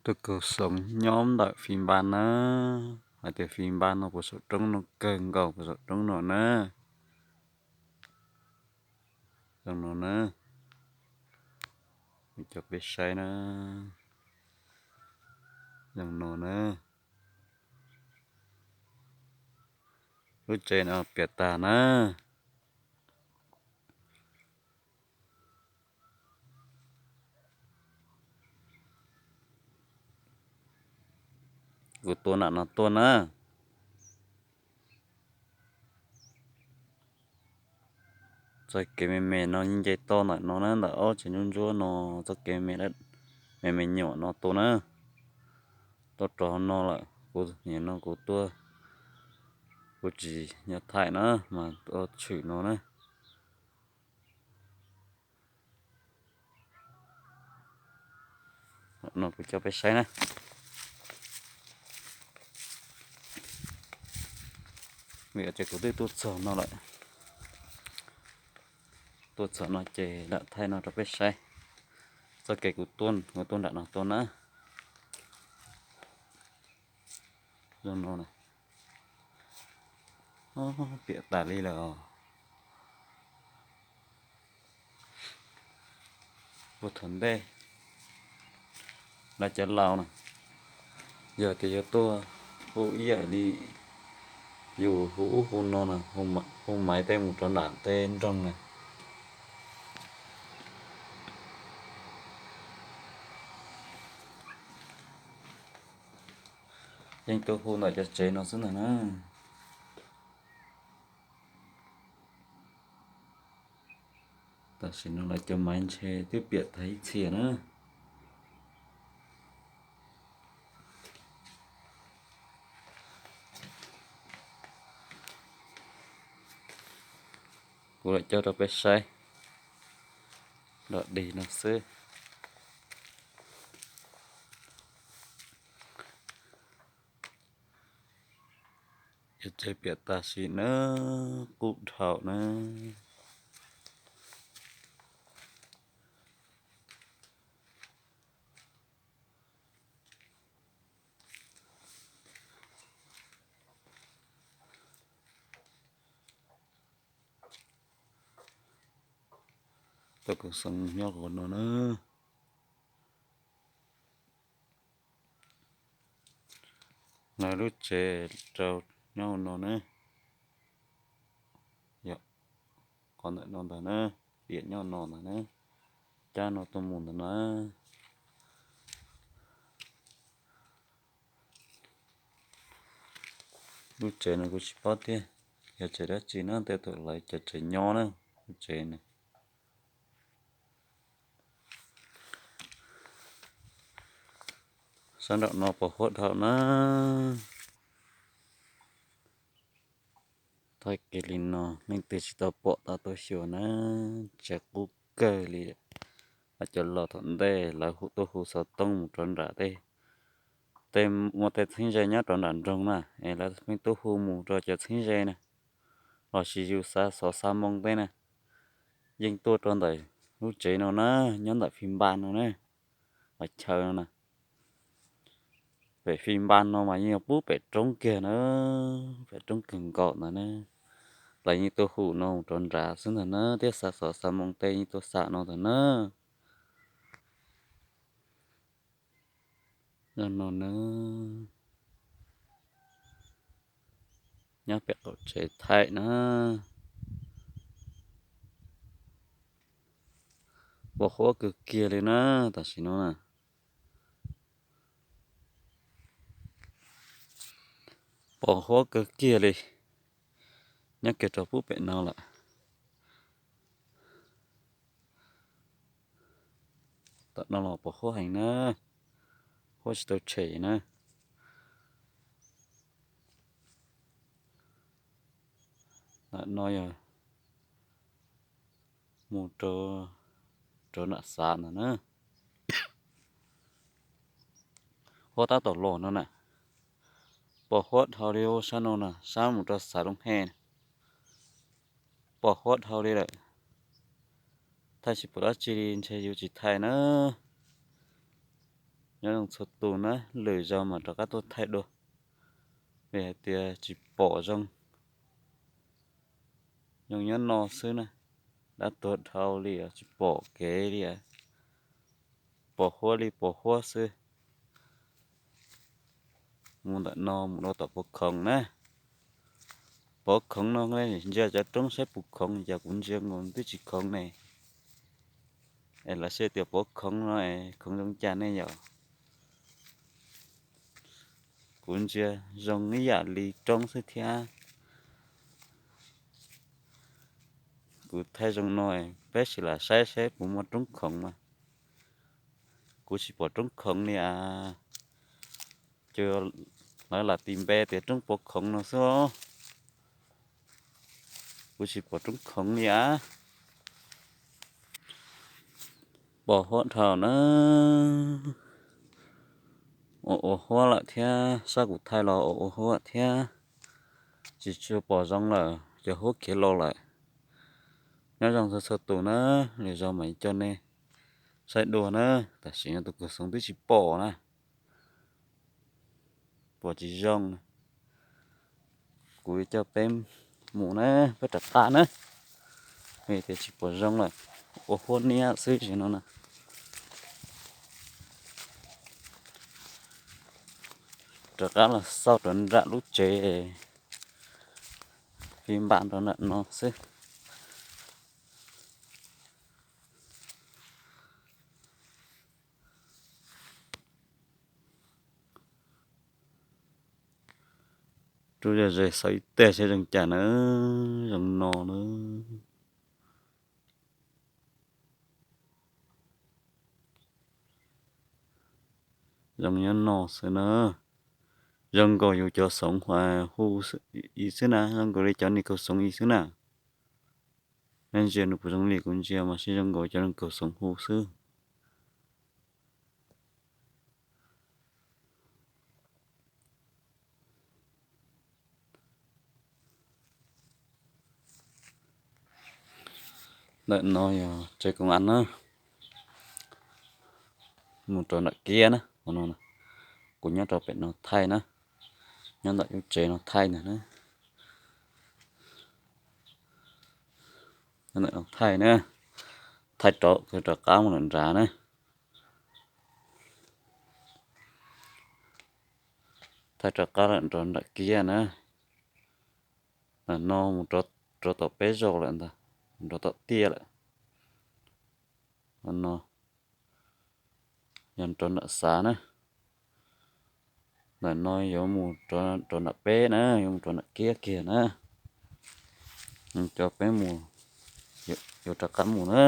Tuaj kaug xoom nyob ntawm Fib Npab na, hais tias Fib Npab no puas saum roob no kawg nkaus puas saum roob no na. Zoo no na, coj peb saib na, zoo no na, lub tsev no piam tag na. Kuv tua nram no tuaj na. Txoj kev me me no yeej nce toj ntawm no na, ntawm ob tsev ntsuab ntsuab no, txoj kev me me nyuam no tuaj na. Tuaj rau hauv no lawm, kuv nim no kuv tuaj, kuv tsis nyob thaij na, mas tuaj tshwm no na. No kuv coj peb saib na. Vim ces kuv twb tuaj txog no lawm, tuaj txog no ces lam thaij no rau peb saib. Txoj kev kuv tuaj, kuv tuaj nram no tuaj na. Zoo no, piam tas li lawm os. Puag thaum ntej lawv cov laus na, yog tias yuav tuaj hu ib yam li yus hu ub hu no na, hu maiv tej mus rau nram tej nroog na. Yeej tuaj hu ntawm cov tsev no xwb ntag na. Tam sim no lawv cov maiv ntshe twb piam tag ib txhia na. Kuv lam coj rau peb saib dog dig no xwb. Cov tsev piam tag sim na, qub dhau na. Tau kuv xeev nyob qhov no na. Lawv lub tsev rau nyob hauv no na. Yog qhov ntawm no ntag na, tiam nyob no ntag na, cab no tuaj mus ntag na. Lub tsev no kuv tsis paub tiag yog tsev dab tsi na, tej thaum lawv cov tsev nyob na, lub tsev na. Sab nraum no pos huab dhau na. Thaij kiag li no leej twg tsis tau pom tau tuaj xyuas na, tsev qub kawg li. Lawv cov laus thaum ntej lawv hu tuaj hu xov tooj mus rau nram tej, tej muaj tej txheeb ze nyob rau nram nroog na, es lawv pheej tuaj hu mus rau cov txheeb ze na, los sis yus xa xov xa moo tej na, yeej tuaj rau ntawm lub tsev no na, nyob ntawm Fib Npab no na, los chaw no na. Pem Fib Npab no mas yeej yog pub pem roob kiag na, pem roob kawg nkaus ntawd na. Lawv yeej tuaj hu no mus rau nrad xwb ntag na, thiab xa xov xa moo tej yeej tuaj xa no ntag na. Yog no na, nyob pem qaum tsev thaij na, pos huab kawg kiag li na, tam sim no na. Pos huab kawg kiag li, nyob kiag rau pub pem no lawm. Tam no los pos huab heev na, huab tsis tau tshem na. Tam no yog mus rau, rau nram xav ntag na. Huab tab tom los no na, pos huab dhau li ua sab no na, sab mus rau xav loo he na. Pos huab dhau li lawm, thaij tsis pom dab tsi li ntshe yus tsis thaij na. Nyob zoo txhua tus na, lwm zaus mam rov qab tuaj thaij dua, vim hais tias tsis pom zoo. Zoo nyob no xwb na, dab tuag dhau li os, tsis pom kev li, pos huab li pos huab xwb. Mus ntawm no mus rau tom puv khoov na. Puv khoov no ntsia cov roob saib puv khoov, cas kuv ntsia nkaus twb tsis khoov ne. Es lawv saib tias puv khoov no es khoov zoo cas ne yom? Kuv ntsia zoo ib yam li roob xwb thiab. Kuv thaij zoo no, peb sim lam saib saib puas muaj roob khoov mas. Kuv tsis pom roob khoov li as. Ces lawv lam tis npe tias roob puv khoov no xwb. Kuv tsis pom roob khoov li as. Pos huab dhau na. Ua ua huab lawm thiab, sab kuv thaij los ua ua huab thiab. Tsis tshua pom zoo lawm, cov huab khiav los lawm. Nyob zoo txhua txhua tus na, lwm zaus mam coj nej saib dua na. Tam sim no tus kawg xoov twb tsis pom na, pom tsis zoo. Kuv coj peb mus na, peb rov qab na, vim tias tsis pom zoo lawm, ua huab niab xwb no na. Rov qab los xauj rau nram lub tsev, fij npam rau nram no xwb. Rub zej zog xauj ib teg saib zoo cas na, zoo no na. Zoo nyob no xwb na. Zoo nkaus yus cov xoov hu i xwb na, zoo nkaus li cov niag kawg xoov i xwb na. Nej ntsia nws puas zoo li kuv ntsia mas sib zoo nkaus cov niag kawg xoov hu xwb. Ntawm no yog tsev koom as na, mus rau nram kiab na. Kuv nyob rau pem no thaij na, nyob ntawm lub tsev no thaij ntag na. Nyob ntawm no thaij na, thaij rov, rov qab mus lawm nrad na. Thaij rov qab lawm rau nram kiab na. Ntawm no mus rau tom peb zaug lawm ntag, mus rau tom tiaj lawm. No yog rau nram xav na. Ntawm no yuav mus rau nram peb na, yuav mus rau nram kiab kiag na. Cov peb mus, yuav rov qab mus na.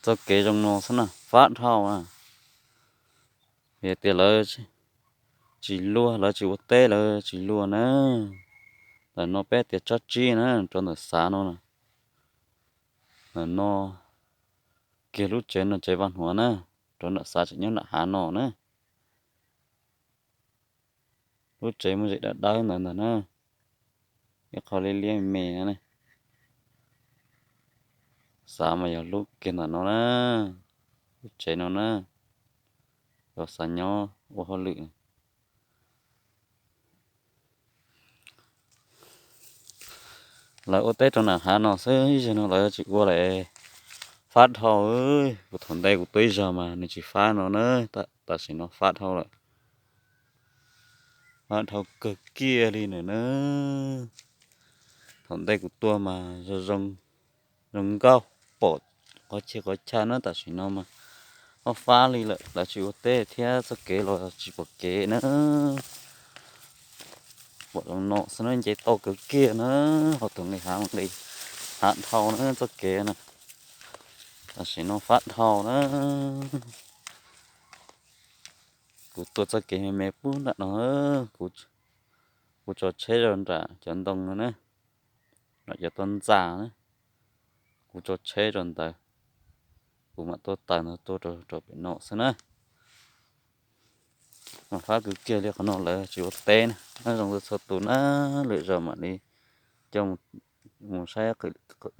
Txoj kev zoo no xwb na, fab dhau na. Yog tias lawv tsis luag, lawv tsis ua teb, lawv tsis luag na. Ntawm no peb tias tsob tsib na, rau ntawm xav no na. Ntawm no kiag lub tsev no tsev vaj hnuav na, rau nram xav tseem nyob nram hav no na. Lub tsev muaj zem dawb dawb ntawd ntag na, ib qho liab liab me me na. Xav mas yog lub kiag ntawm no na, lub tsev no na, yog xav nyob ua hauj lwm. Lawv ua teb rau nram hav no xwb, ib zaug no lawv tsis ua lawm, fab dhau. Kuv thaum ntej kuv tuaj ib zaug mas nws tsis fab no na, tam sim no fab dhau lawm. Fab dhau kawg kiag li na. Thaum ntej kuv tuaj mas zoo zoo nkauj, pom qhov chaw qhov chaw na, tam sim no mas ob fab li lawm, lawv tsis ua teb thiab txoj kev los tsis pom kev na. Pom zoo no xwb na, nce tau kawg kiag na, ho tus nqis hav nqis hav dhau na txoj kev na. Tam sim no fab dhau na. Kuv tuaj txoj kev me me pub nram no, kuv tso tsheb rau nram cov ntoo no na, nram cov toj ntxas na, kuv tso tsheb rau ntawd, kuv mam tuaj taws ntawd tuaj rau pem no xwb na. Mas fab kawg kiag li qhov no lawv tsis ua teb na, nyob zoo txhua tus na, lwm zaus mam li coj mus saib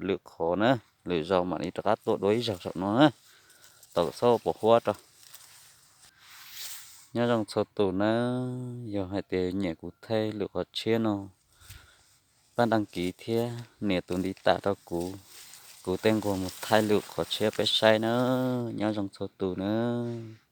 lwm qhov na. lwm zaus mam li rov qab tuaj dua ib zaug saum no na. Tau txhob pos huab rau. Nyob zoo txhua tus nawb, yog hais tias nyiam kuv thaij lwm qhov tshiab no, pab đăng ký thiab nias tus ntiv tas rau kuv, kuv tej nquag mus thaij lwm qhov tshiab peb saib nawb. Nyob zoo txhua tus nawb.